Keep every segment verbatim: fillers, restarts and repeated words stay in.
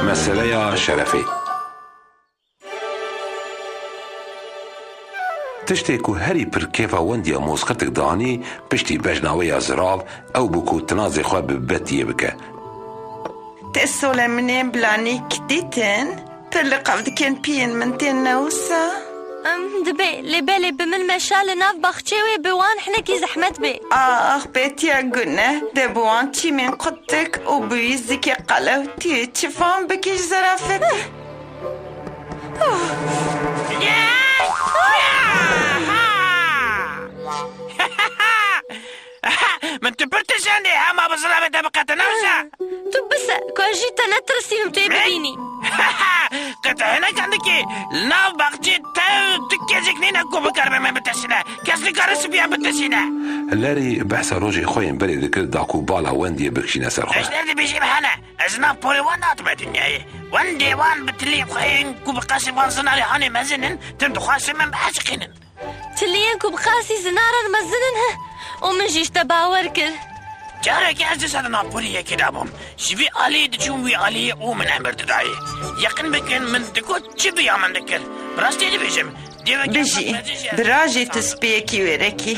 Meseleya şerefê. Tiştê ku herî pir kêfa wendiya mozqirtik dihanî piştî bejna wê ya zirav ew bû ku tinazê xwe bi Betiyê bike. Te solemnên bilanîk dîtin? Pir li qev dikin piyên min tên ne wisa? Em, dibe, lê belê bi min meşa li nav baxçê wê bi wan hinekî zehmet bê. Ax, Betiya gune, de bi wan çîmên qutik û bi wî zikê qelewtî çi fam bikî ji zerafetê? Min tu pir tişandî, hema bi ziravê te biqete, ne wisa? Tu bise, ku ez jî te netirsînim tu yê bibînî. Qet hinekan dikî, li nav baxçê te tu keçik nîne ku bikaribe me bitişîne. Kes nikare sipiya bitişîne. Larry behsa rojê xwe yên berê dikir da ku bala wendiyê bikişîne ser xwe. Ez ne dibêjim hene. Ez nav porê wan datime dinyayê. Wendê wan bi tiliyên xwe yên ku bi qasî van zinarê hanê mezin in, tim dixwastin min biaşiqînin. Tiliyên ku bi qasî zinaran mezin in, heh, û min jî ji te bawer kir. Careke ez dîsa di nav porê yekê de bûm. Ji vî aliyê diçûm wî aliyê û min emir didayê. Yeqin bikin min digot çi bi ya min dikir. Bi rastî dibêjim. Bijî, bi rajê tu spiyekî wêrekî.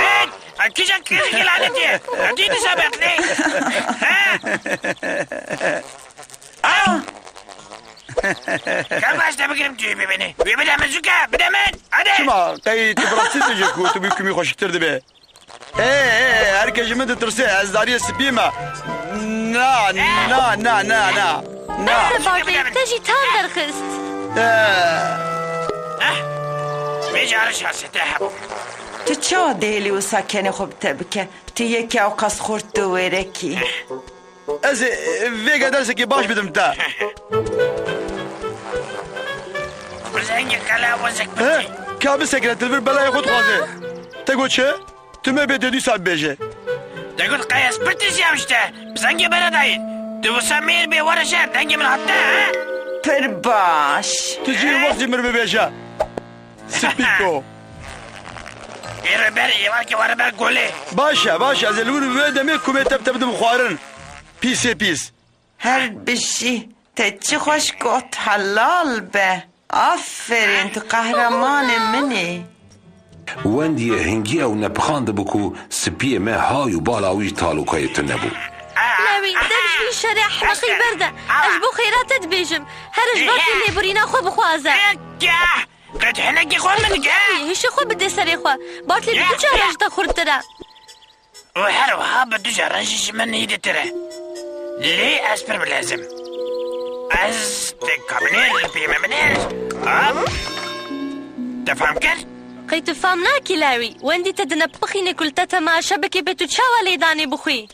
Hey! Kîjan kîjan lanetî ye? Dî dîsa bexlê. Ah! Ka baş te bigirim tu bibînî. Wî bide min zûke, bide min. Hadi. Çima? Qey tu bi rastî dibêjî ku tu bi kumî xweşiktir dibe? Ê, ê, her kes ji min ditirse, ez dariyê spî me. Na, na, na, na, na. Na. Bese Bartê, te jî tam derxist. Ê. Eh, vê carê şansê te hebû. Tu çawa dihêlî wisa kenê xwe bi te bike? Tu yekî ewqas xurt tu wêrekî. Ez, e, vêga dersekî baş bidim te. Bizengê qelewizik. He? Ka bisekine, tu li vir belayê xwe dixwaze. Te got çi? Tu me bê dê dîsa bibêje. Te got qey ez pir tirsiyam ji te. Bizengê bere dayî. Tu wisa mêr bê were şer, dengê min hat te, he? Pir baş. Tu jî wextî mir bibêje. Spîko. Ê rêber, êvarkê were ber golê. Baş e, baş e. Ez ê li wir vê demê kumê te bi te bidim xwarin. Pîsê pîs. Her bijî. Te çi xweş got, helal be. Aferîn, tu qehremanê min î. Wendiyê hingî ew nepixandibû ku spiyê me hay û bala wî ji talûkayê tune bû. Lewî, dev ji vî şerê ehmeqî berde. Ez bo xêra te dibêjim. Here ji Bartlî lêborîna xwe bixwaze. Qet hinekî xwe min dike. Hişê xwe bide serê xwe. Bartlî bi du cara ji te xurttir e. Û her wiha bi du caran jî ji min hîdîtir e. Lê ez pir bilez im. Ez te kabinê li pê me binêr. Hop. Te fam kir? Qey tu fam nakî Lewî. Wendî te dinepixîne ku li te temaşe bike bê tu çawa lêdanê bixwî.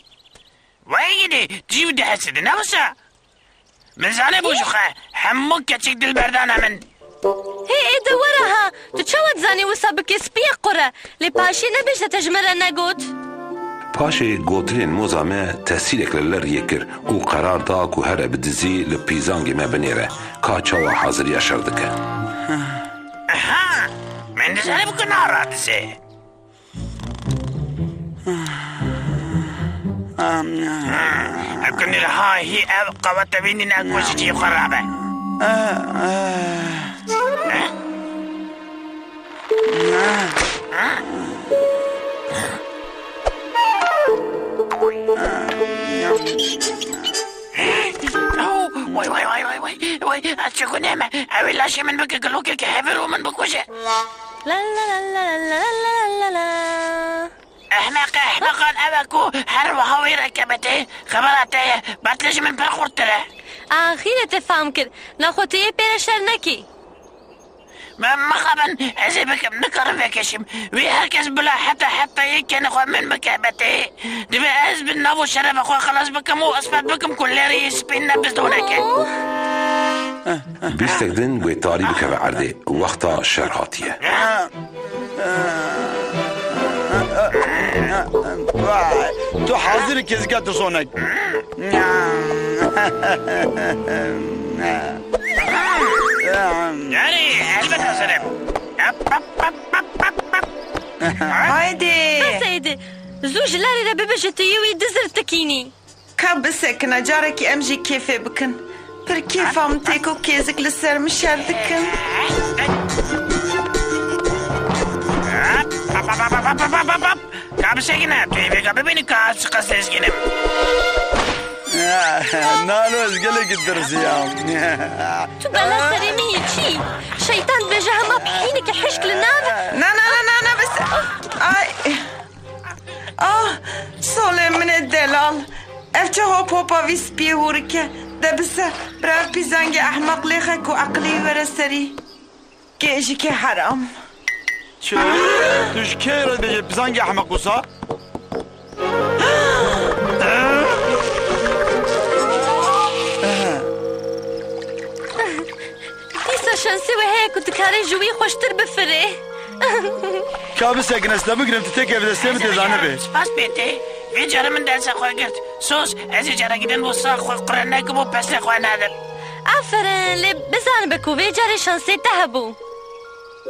Wey gidî, tu jî dihesî di ne wisa? Min zanibû ji xwe hemû keçik dil berdane min. Hê ê de were ha, tu çawa dizanî wisa bikê spiyek qur e, lê paşê nebêje te ji min re negot. Paşê gotinên moza me tesîrek li Larryê kir û qerar da ku here bi dizî li pîzangê me binêre, ka çawa haziriya şer dike. Aha, min dizanibû ku nara dizê. Ev ku nirha hî ev qewete bînî ne ku ji cihê xwe rabe. Way, way, way, way, way, way, ez çi gunê me? Ew ê laşê min bike gilokeke hevir û min bikuje. La la la la la la la la la. Ehmeqê ehmeqan ew e ku her wiha wê re kebetê, xebera te ye, Bartlî ji min pir xurttir e. Axîrê te fam kir, naxwe tu yê pê re şer nekî. Me mixabin, ez ê bikim, nikarim vêkişîm. Wî her kes bila heta heta yê kenê xwe min bike betê. Divê ez bi nav û şerefa xwe xilas bikim û ispat bikim ku Larryê spî ne bizdonek e. Bîstek din wê tarî bikeve erdê. Wexta şer hatiye. Vay, tu hazir î, kezika tirsonek. Erê, elbet hazir im. Hop, hop, hop, hop, hop, hop. Haydi. Bes êdî. Zû ji larê re bibêje tu yê wî dizirtikînî. Ka bisekine, carekî em jî kêfê bikin. Pir kêfa min tê ku kêzik li ser min şer dikin. Ka bisekine, tu yê vêga bibînî ka ez çiqas lezgîn im. Nalo, ez gelekî dirziyam. Tu bela serê min yî çî? Şeytan dibêje hema pihîneke hişk li nav. Na, na, na, na, na, bes. Ay. Ah, solê min ê delal. Ev çi hop hopa vî spiyê hûrik e? De bise, bira ev pîzangê ehmeq lêxe ku eqilî were serî. Kêjikê heram. Çi? Tu ji kê re dibêjî pîzangê ehmeq wisa? Dîsa şansê wê heye ku dikare ji wî xweştir bifire. Ka bisekine, ez te bigirim, tu têkevî destê min tê zanibê. Spas pê tê. Vê carê min dersa xwe girt. Sos, ez ê carekî din wisa xwe qure nekim û pesê xwe nedim. Aferin, lê bizanibe ku vê carê şansê te hebû.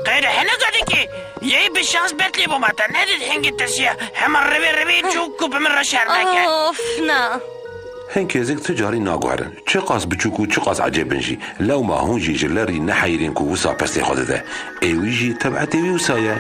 Qeyre hinek dikî, yê bi şans bet lê bûma te, nedît hingî tirsiya, hema revê revê çû ku bi min re şer neke. Of, na. Hin kêzik tu carî naguherin. Çiqas biçûk û çiqas ecêb in jî, lewma hûn jî ji lerî neheyirîn ku wisa pirsê xwe dide. Ê wî jî tebetê wî wisa ye.